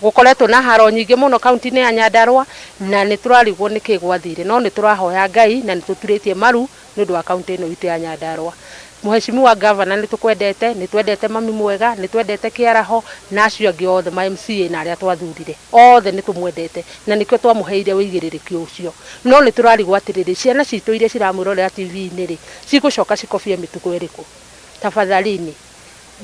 Gũkoretwo na haro nyingĩ mũno kaunti-inĩ ya Nyandarua na nĩ tũrarigwo nĩkĩ gwathire, no nĩ tũrahoya Ngai na nĩ tũturĩtie maru nĩ ũndũ wa kaunti ĩno itũ ya Nyandarua. Mheshimiwa Governor, nĩ tũkwendete, nĩ twendete mami mwega, nĩ twendete Kĩaraho na acio angĩ othe ma MCA na arĩa twathurire othe nĩ tũmwendete na nĩkĩo twamũheire ũigĩrĩrĩki ũcio. No nĩ tũrarigwo atĩrĩrĩ, ciana citũ iria ciramwĩrorera TV-inĩ rĩ, cigũcoka cikobie mĩtugo ĩrĩkũ? Tafadhalini,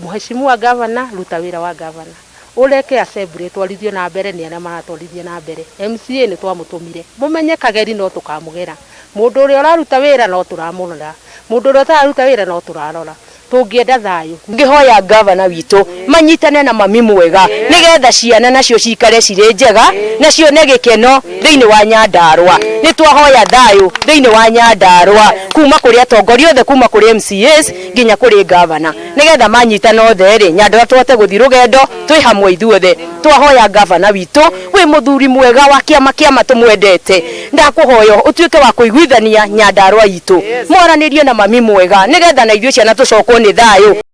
Mheshimiwa Governor, ruta wĩra wa governor. Ũreke assembly ĩtwarithio na mbere nĩ arĩa maratwarithia na mbere. MCA nĩ twamũtũmire. Mũmenye kageri no tũkamũgera. Mũndũ ũrĩa ũraruta wĩra no tũramũrora. Mũndũ ũrĩa ũtararuta wĩra no tũrarora. Tũngĩenda thayũ. Ngĩhoya ngavana witũ manyitane na mami mwega nĩgetha ciana nacio cikare cirĩ njega na cione gĩkeno thĩinĩ wa Nyandarua. Nĩ twahoya thayũ thĩinĩ wa Nyandarua kuma kũrĩ atongoria othe, kuma kũrĩ MCAs nginya kũrĩ ngavana, nĩgetha manyitana othe rĩ, Nyandarua tũhote gũthiĩ rũgendo twĩ hamwe ithuothe. Twahoya ngavana witũ wĩ mũthuri mwega wa kĩama kĩama tũmwendete, ndakũhoya ũtuĩke wa kũiguithania Nyandarua itũ, mwaranĩrie na mami mwega nĩgetha na ithuĩ ciana tũcokwo nĩ thayũ.